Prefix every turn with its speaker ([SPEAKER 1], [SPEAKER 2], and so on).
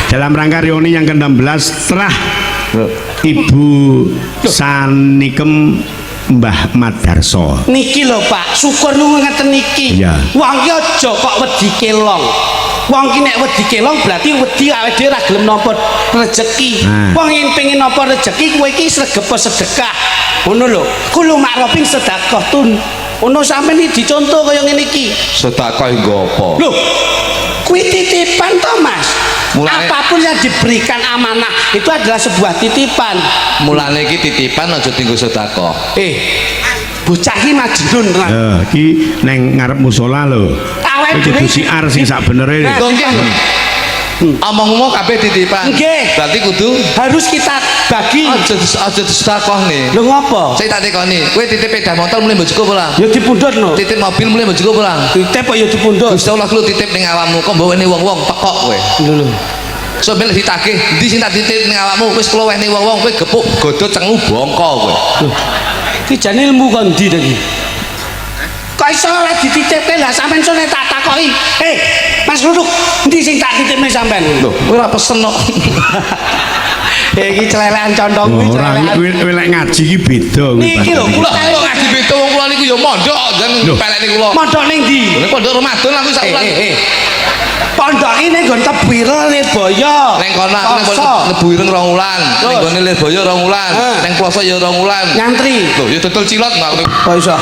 [SPEAKER 1] Dalam rangka reuni yang ke-16 setelah Ibu Sanikem Mbah Madarso.
[SPEAKER 2] Niki lho, Pak, syukur nu ngeten niki.
[SPEAKER 1] Iya.
[SPEAKER 2] Wong ki aja kok wedi kelong. Wong ki nek wedi kelong berarti wedi awake dhewe ora gelem nampa rezeki.
[SPEAKER 1] Nah.
[SPEAKER 2] Wong yen pengen nampa rezeki, kowe iki sregep sedekah. Ngono lho. Kullu ma'rufin sedekah tun. Ngono, sampeyan iki dicontoh kaya ngene iki.
[SPEAKER 3] Sedekah nggo apa?
[SPEAKER 2] Loh, kuwi titipan toh, Mas. Apapun yang diberikan amanah itu adalah sebuah titipan.
[SPEAKER 3] Mulane iki titipan aja tinggo sedekah.
[SPEAKER 2] Eh, bocah iki majnun tenan.
[SPEAKER 1] Eh, iki neng ngarep musola lho.
[SPEAKER 2] Awake
[SPEAKER 1] Iki kudu
[SPEAKER 2] dhewe
[SPEAKER 1] siar sing sak benere.
[SPEAKER 2] Nah.
[SPEAKER 3] Lho nggih. Omongmu kabeh titipan.
[SPEAKER 2] Nggih.
[SPEAKER 3] Berarti kudu
[SPEAKER 2] harus kita bagi.
[SPEAKER 3] Aja disedekahne.
[SPEAKER 2] Lho, ngopo?
[SPEAKER 3] Saya tak tekoni, kowe titip sepeda motor mulih mbok jupuk ora?
[SPEAKER 2] Ya dipundhut no.
[SPEAKER 3] Titip mobil mulih mbok jupuk ora?
[SPEAKER 2] Titip kok ya dipundhut.
[SPEAKER 3] Gusti Allah ku titip ning awakmu, kok mbok wene wong-wong, pekok kowe.
[SPEAKER 2] Lho lho.
[SPEAKER 3] So ben ditagih, endi sing tak titip ning awakmu, wis kula wehne wong-wong, kowe gepuk godho cengu bongko kowe.
[SPEAKER 2] Loh. Iki jane ilmu kon ndi ta iki? Kok iso ora dititipke lah sampean sone tak takoki. Eh, Mas Ruduk, endi sing tak titipne sampean?
[SPEAKER 3] Lho, kowe ora pesen kok.
[SPEAKER 2] Eh, iki celelean condong kuwi
[SPEAKER 1] Ora,
[SPEAKER 2] celelean.
[SPEAKER 1] Kowe lek ngaji iki beda kuwi.
[SPEAKER 2] Niki lho,
[SPEAKER 3] Kula kula ngaji beda, wong kula niku ya mondok jan
[SPEAKER 1] Lho.
[SPEAKER 3] pelekne kula.
[SPEAKER 2] Mondok ning ndi?
[SPEAKER 3] Ning pondok Ramadan aku sak
[SPEAKER 2] Eh,
[SPEAKER 3] wulan.
[SPEAKER 2] eh, eh. Pondok iki ning nggon Tebu Ireng, Lirboyo.
[SPEAKER 3] Neng kono aku ning
[SPEAKER 2] Ploso.
[SPEAKER 3] Tebu Ireng 2 wulan, ning
[SPEAKER 2] Terus?
[SPEAKER 3] gone Lirboyo 2 wulan,
[SPEAKER 2] Ah.
[SPEAKER 3] neng Ploso ya 2 wulan.
[SPEAKER 2] Nyantri.
[SPEAKER 3] Lho, ya dodol cilot aku.
[SPEAKER 2] Kok iso?